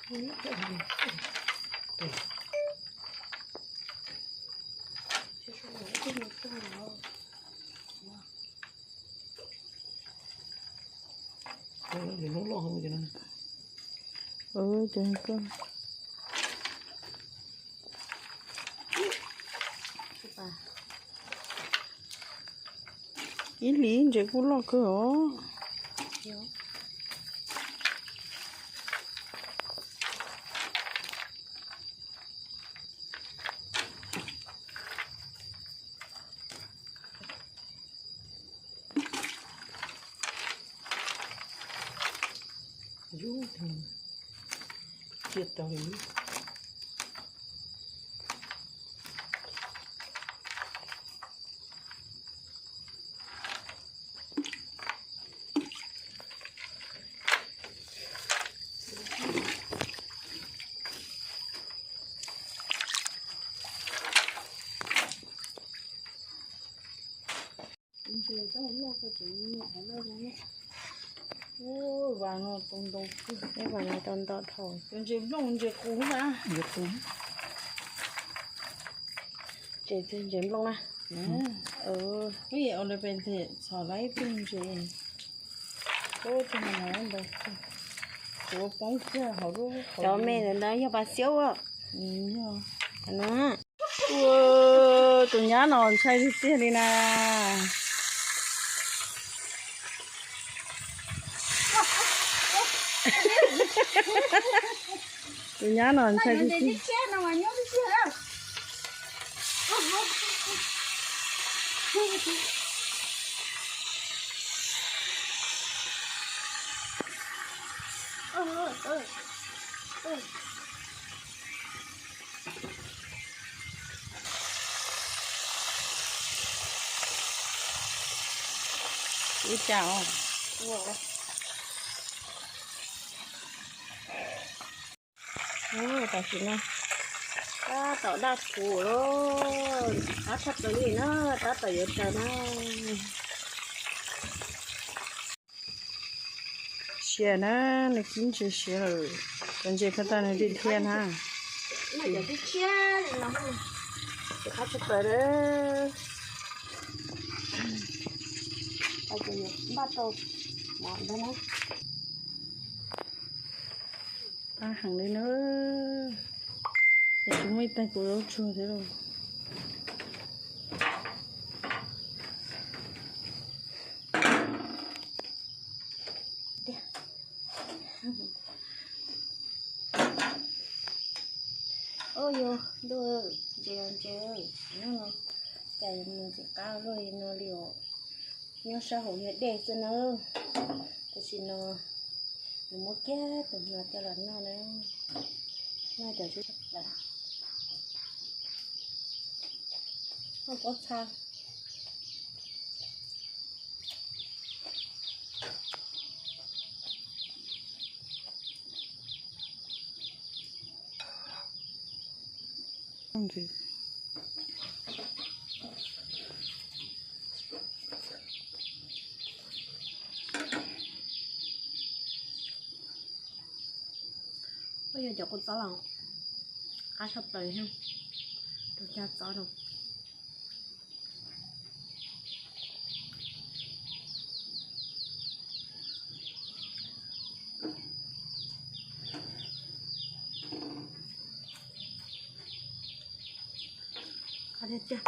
Ib hlis ntses kuj loj kawg os. Ua, vas no tau ntau kawg. Ib vas no tau ntau dhau. Cov ntses nplooj ntses qus mas. Ntses qus. Ces ntses nplooj na. Ub, ua lawv pes ntses txhom lawv ib tug ntses. Ub, tus no ntau kawg. Kuv poob kiag hauv lub, cov me ntawd yog pas xiab. Yog. Ua, tus nyab no ntshai tiag tiag li na. Tus nyab no ntshai tiag tiag. Ib cas os. Ub, tam sim no tab tom daj kuv lawm, qab tshaj plaws li na, tab tom yuav raws na. Siav na, nws kib ntses siav lawm, cov ntses ko tas nws dhia dhia na. Qab tshaj plaws lawm. Npaj rau mov ntag na. Qab heev li na. Es tsis muaj ib tag kuv yuav tsuag thiab lauj. Ub, yus ntuj, ntses ntses, nyob no cas yuav mus ntxim qab luaj li no li os. Nyob sab hauv yog dej xwb na. Tam sim no nws muab kiag tus no coj los noj na. Noj cov sib noj pob txha. Yog cov kua txob los qab tshaj plaws thiab, tus cag txob rau. Qab tiag tiag.